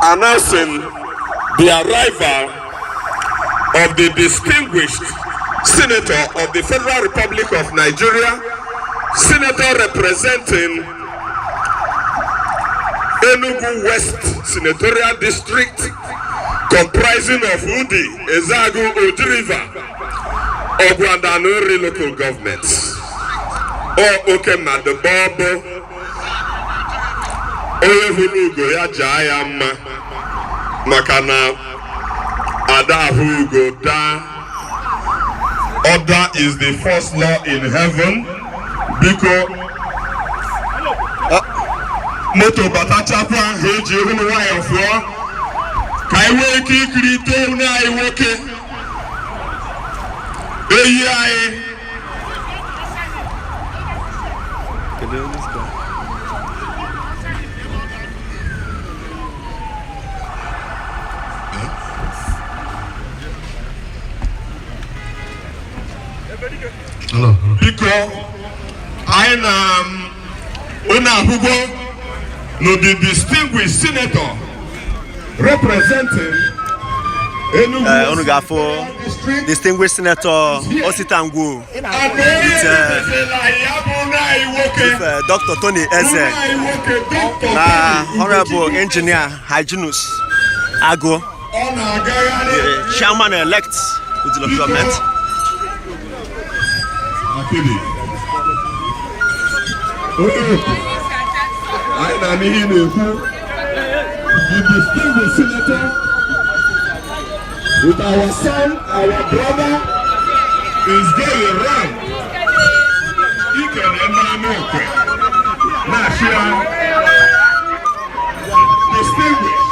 Announcing the arrival of the distinguished Senator of the Federal Republic of Nigeria, Senator representing Enugu West Senatorial District, comprising of Udi, Ezeagu, Oji River, Awgu and Aninri local governments. Ọ oke mmadụ bọbụ onye hụrụ ugo ya jaa ya mma, maka na ada ahụ ugo daa. Order is the first law in heaven. Biko, moto batachakwa, ha eji ihu nwayọ fụọ ka anyị nwee ike ikirite onye anyị nwoke eyi anyị. Kedu this guy? Biko, anyị na unu ahụgo na the distinguished senator representing Enugu Ee, unu ga-afụ District distinguished Senator Osita Ngwu and onye ezela ya bụ nne anyị nwoke, with Dr. Tony Eze nne anyị nwoke Dr. na Tony Honorable Ugochukwu. Engineer Hyginus Agu, Ọ na-agagharị. The chairman elect Udi local government. Akidi. Onye okwu, anyị na-anụ ihe ị na-ekwu. The distinguished senator with our son, our brother, is going round ikele ndị Amokwe na-achị ya distinguished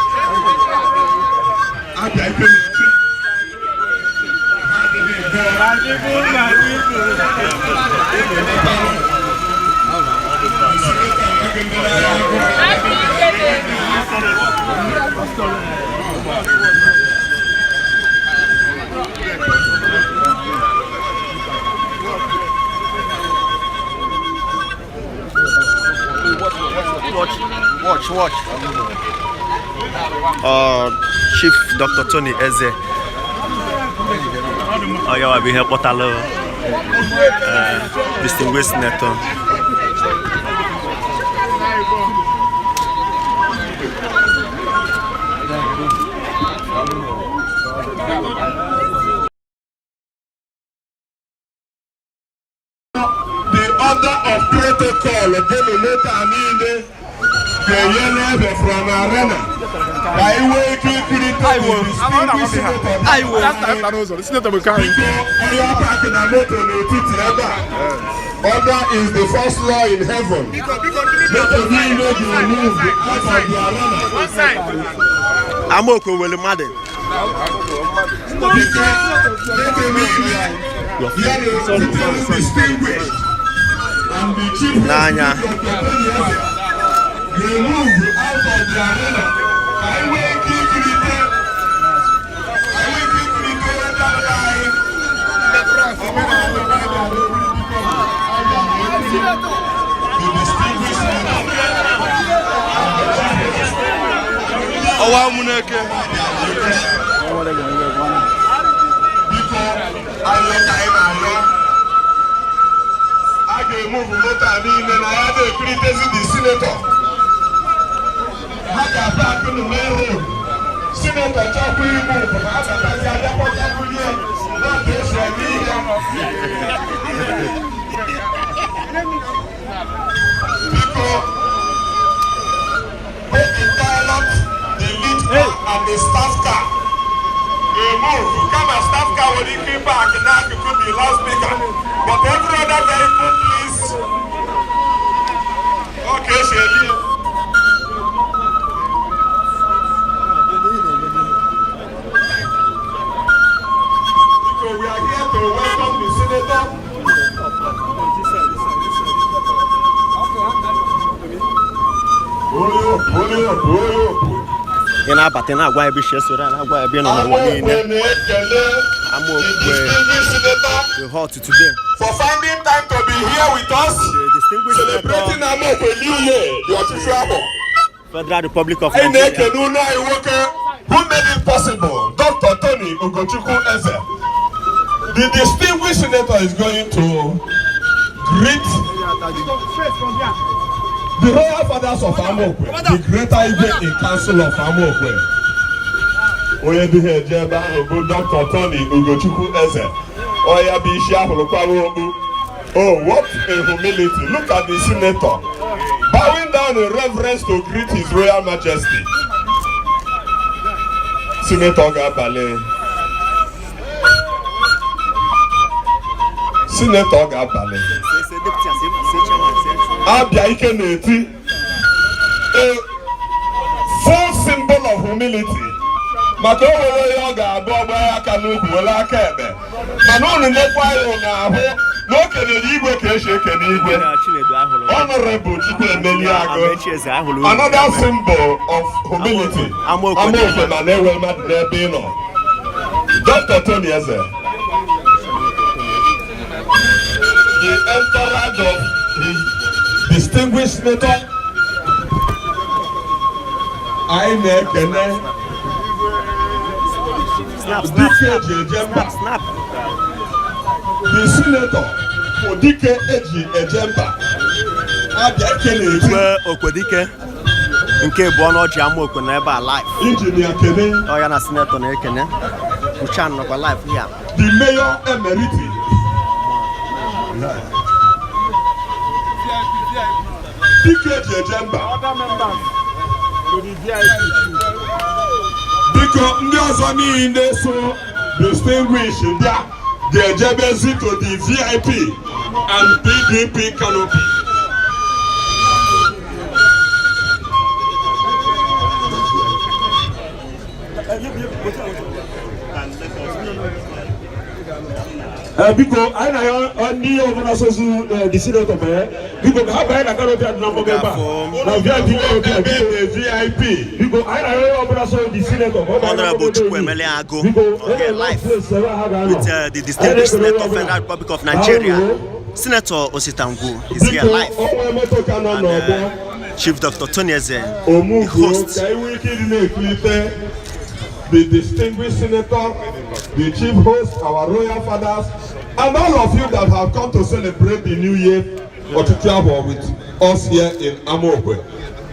abịa ife na-eche adịghị ebe. Watch, watch, watch. Chief Dr. Tony Eze. Ọ ya bụ ihe kpọtalụ distinguished senator. The order of protocol bụ na moto a niile ga-enye n'ebe from arena ka anyị nwee ike ikirite the distinguished senator. Biko, onye park na moto n'etiti ebe a. Order is the first law in heaven. Moto niile ga-move out of the arena. Amokwe nwere mmadụ. Biko, moto niile ya n'etiti distinguished and the chief N'anya. Dr. Tony Eze ga-move out of the arena ka anyị nwee ike ikirite, ka anyị nwee ike ikirite onye ndabere anyị. Omenala anyị bịara ekiri, the distinguished senator and the chief. Ọwa Ụmụneke. Biko, ayọ ka anyị na-ayọ, a ga-emove moto a niile na ya na-ekiritezi the senator. Ha ga-apark na main road. Senator chọkwa imove, ha abatazi abịakọtakwulie na ka esi eme ihe. Biko, both the pilot, the lead car and the staff car ga-emove, kama staff car nwere ike ịpark n'akụkụ the loudspeaker, but every other vehicle, please. Ọ ka esi eme ya. Biko, we are here to welcome the senator. Onye opu, onye opu, onye opu. Ị na-abata, ị na-agwa ebe isi esoro, a na-agwa ebe ị nọ n'ụwa Amokwe niile. na-ekele Amokwe. the distinguished senator The hot today. for finding time to be here with us The distinguished celebrating senator Amokwe New Year, the official. Federal Republic of Anyị Nigeria. na-ekene ụlọ anyị nwoke who made it possible, Dr. Tony Ugochukwu Eze. The distinguished senator is going to greet the royal fathers of Amokwe, the greater Igwe in council of Amokwe. Onye dị ha eje ebe ahụ bụ Dr. Tony Ugochukwu Eze. Ọ ya bụ isi ahụrụ kwawa okpu. Oh, what a humility. Look at the senator bowing down in reverence to greet His Royal Majesty. Senator ga-abalị. Senator ga-abalị. Abịa ike na-eti. A full symbol of humility. Maka o nwere onye ọ ga-abụ ọgba ya aka n'ukwu were aka ekpe. Mana unu nekwa ya n'ahụ na o kelere igwe ka esi ekene igwe. Chinedu ahụrụ. Honorable Chukwuemeli Agụ. Amechi Eze ahụrụ unu. Another symbol of humility. Amaokwe. Amaokwe na na-ewe mmadụ n'ebe ị nọ. Dr. Tony Eze. The entourage of his distinguished senator. Anyị na-ekene Snap, snap, Dike eji eje mba. Snap, snap. The senator for Dike eji eje mba. Abịa ike na-eti. Igwe Okwedike nke bụ ọnụ ọjị Amaokwe na ebe a live. Engineer Kene. Ọ ya na senator na-ekene. Uchan nọkwa live here. The mayor emeriti. Dike eji eje mba. Other members to the VIP too. Biko, ndị ọzọ niile so distinguish bịa ga-ejebezi to the VIP and PDP canopy. Biko, anyị na ya ndị ọbụla sozu the senator banye, biko, ka ha banye na canopy a dị na mgbago ebe a na VIP canopy a. Ebe Biko, na VIP. Biko, anyị na onye ọbụla so the senator ka ọ banye na Honorable mgbago. Chukwuemele Agụ, Biko, okay, enwere live place ebe ha ga-anọ. with the distinguished senator, Federal Republic of Nigeria, Senator Osita Ngwu is here Biko, live. onwe moto ka nọ And n'ọgbọ. Chief Dr. Tony Eze, the Omugo host. ka enwe ike ịdị na-ekulite the distinguished senator, the chief host, our royal fathers, and all of you that have come to celebrate the new year ọchịchị abụọ with us here in Amokwe.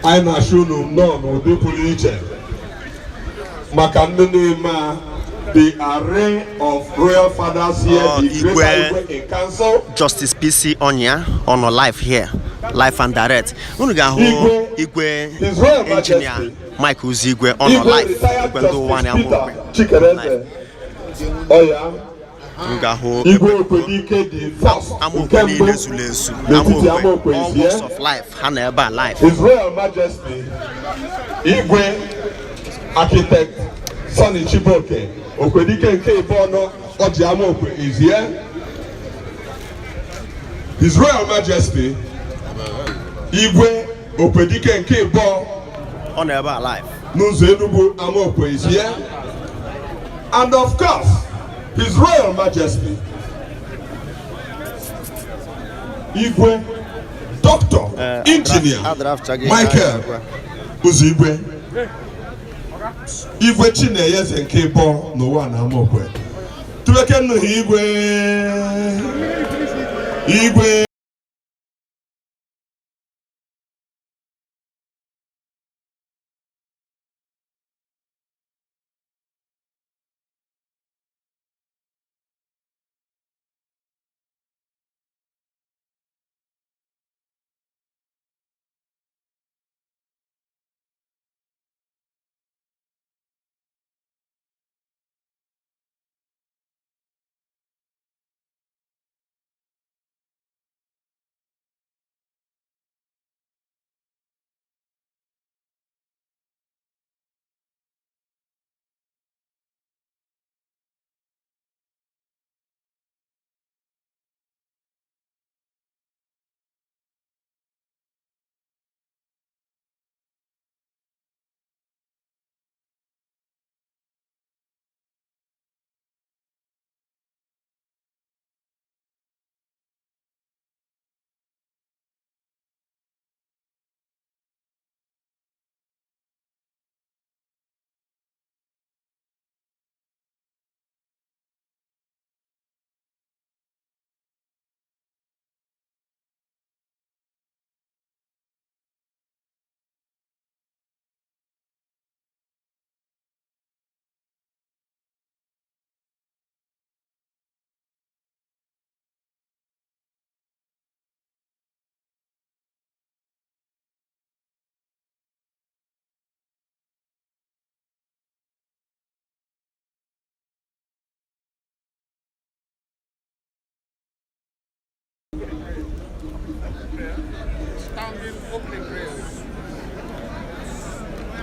Anyị na-achọ unu nnọọ n'ụdị pụrụ iche maka ndị na-eme a, the array of royal fathers here, Oh, the Igwe. greater Igwe in council. Justice PC Onya ọ nọ live here, live and direct. Unu ga-ahụ Igwe, Igwe His Royal Engineer Majesty, Mike Uzigwe ọ nọ Igwe live. retired Igwe ndị ụwa Justice anyị Peter Amaokwe. Chikereze. Ọya. Unu ga-ahụ Igwe Okwedike the first Amaokwe nke mbụ niile zuru ezu. n'etiti Amaokwe, Amaokwe all is here. walks of life, ha nọ ebe a live. His Royal Majesty Igwe Architect Sonny Chibuoke Okwedike nke ịbụọ Ọjị Amaokwe is here. His Royal Majesty Igwe Okwedike nke ịbụọ Ọ nọ ebe a live. n'ụzọ Enugu Amaokwe is here. And of course, His Royal Majesty Igwe Dr. Engineer Michael Ụzọigwe, Igwe Chineyeze nke ịbọ n'ụwa na Amaokwe. Tụweke nnụghị igwe igwe.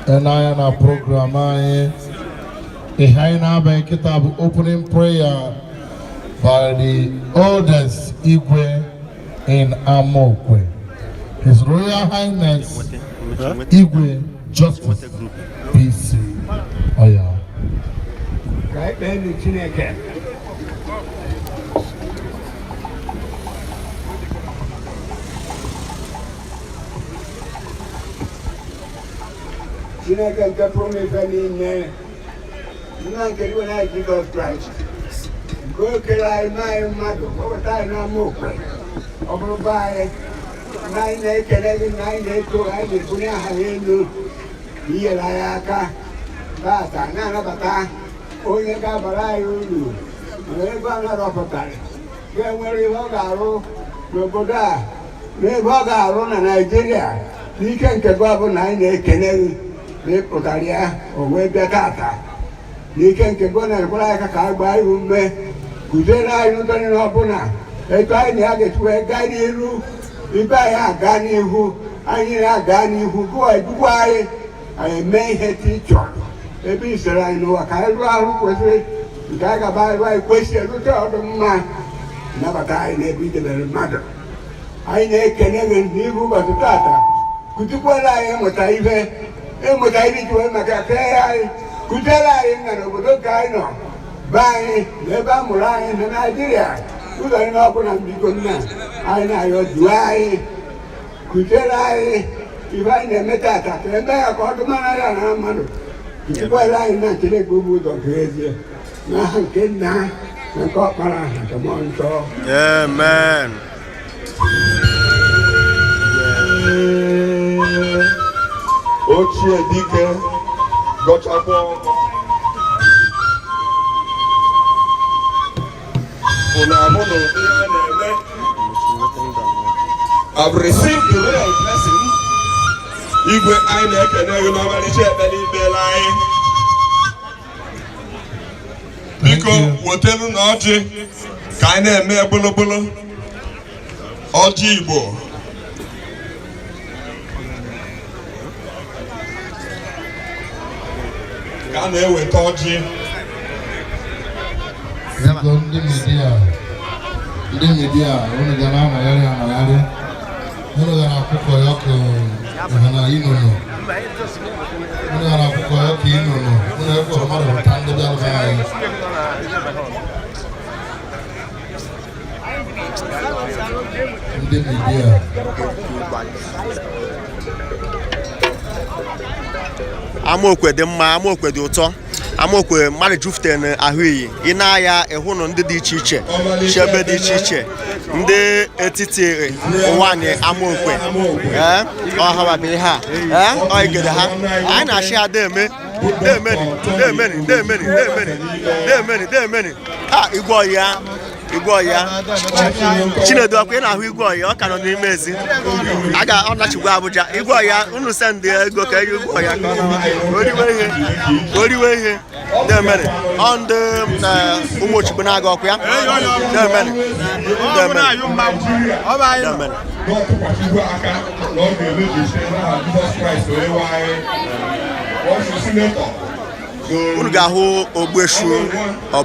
N'anya na program anyị, ihe anyị na-abanye kịta bụ opening prayer by the oldest Igwe in Amokwe, His Royal Highness Igwe Justice PC Oya. Ka anyị kpee nụ Chineke. Chineke nke pụrụ ife niile, nna nke iwe na Jizọs Kraịst, nke o kere anyị mee anyị mmadụ, wepụta anyị n'Amokwe, ọ bụrụ be anyị na anyị na-ekele gị na anyị na-eto, anyị na-ebuli aha gị elu. Inyere anyị aka tata na-anabata onye ga-abara anyị uru, mana ego a na-arọpụtara ga-enwere ihe ọ ga-arụ n'obodo a na ebe ọ ga-arụ na Naịjirịa n'ike nke gị. Ọ bụ na anyị na-ekele gị na ịpụtara ya, o wee bịa tata n'ike nke gị. Na-ekwere anyị aka ka anyị gbaa ya ume, kụziere anyị n'ụzọ niile ọbụla etu anyị na ya ga-esi wee gaa n'iru, ibe anyị aga n'ihu, anyị na-aga n'ihu, gụwa edukwa anyị, anyị eme ihe dị chọrọ ebe i sere anyị n'ụwa, ka anyị rụọ ọrụ kwesịrị nke anyị gaba arụ, anyị kwesịrị erute ọdụ mma, nabata anyị n'ebe idebere mmadụ. Anyị na-ekele gị n'ihu ụbọchị tata. Kụzikwara anyị ịmụta ihe, ịmụta ihe iji wee maka kee anyị. Kụziere anyị nna n'obodo nke anyị nọ, be anyị na ebe a mụrụ anyị na Naịjirịa, ụzọ niile ọbụla. Biko nna anyị, na-ayọ, duo anyị, kụziere anyị ife anyị na-eme tata, ka eme ya ka ọ dị mara ya na mmadụ. Kụzikwara anyị na Chineke bụ ụzọ nke ezie, n'aha nke nna na nke ọkpara na nke mmụọ nsọ. Amen. Ochie dike gọchakwa ọkụ unu ahụ na ụdị ihe na-eme. I've received the royal blessing. Igwe, anyị na-ekene gị n'ọmarịcha ekpere ikpere anyị. Biko wetelu na ọjị ka anyị na-eme gbologbolo ọjị Igbo. Ka a na-eweta ọjị. Biko, ndị media, ndị media, unu ga na-anọgharị anọgharị, unu ga na-akwụkọ ya ka ịhụ na inono, unu ga na-akwụkọ ya ka inono, unu ekwere mmadụ pụta ndị bịara be anyị. Ndị media. Amaokwe dị mma, Amaokwe dị ụtọ, Amaokwe mmadụ jufụtere na ahụ iyi. Ị na-aya ịhụ nụ ndị dị iche iche si ebe dị iche iche, ndị etiti ụwa anyị. Amaokwe, ee, ọhawa bụ ihe a. Ee, ọ igede ha anyị na-achị ya. Demeni, demeni, demeni, demeni, demeni, demeni, demeni. A igwe ọya, igwe ọya Chinedu, ọkwa ị na-ahụ igwe ọya, ọ ka nọ n'ime ezi. A ga ọ nachigwa Abuja. Igwe ọya, unu send ego ka enye igwe ọya ka o riwe ihe, ka o riwe ihe. Demeni, ọ ndị ụmụ ochigbo na-aga ọkụ ya. Demeni, demeni, demeni. N'ọtụkwasịgo aka na ọ ga-emebi site n'aha Jizọs Kraịst onye nwe anyị. Ọsụ senator. Unu ga-ahụ ogbuesu.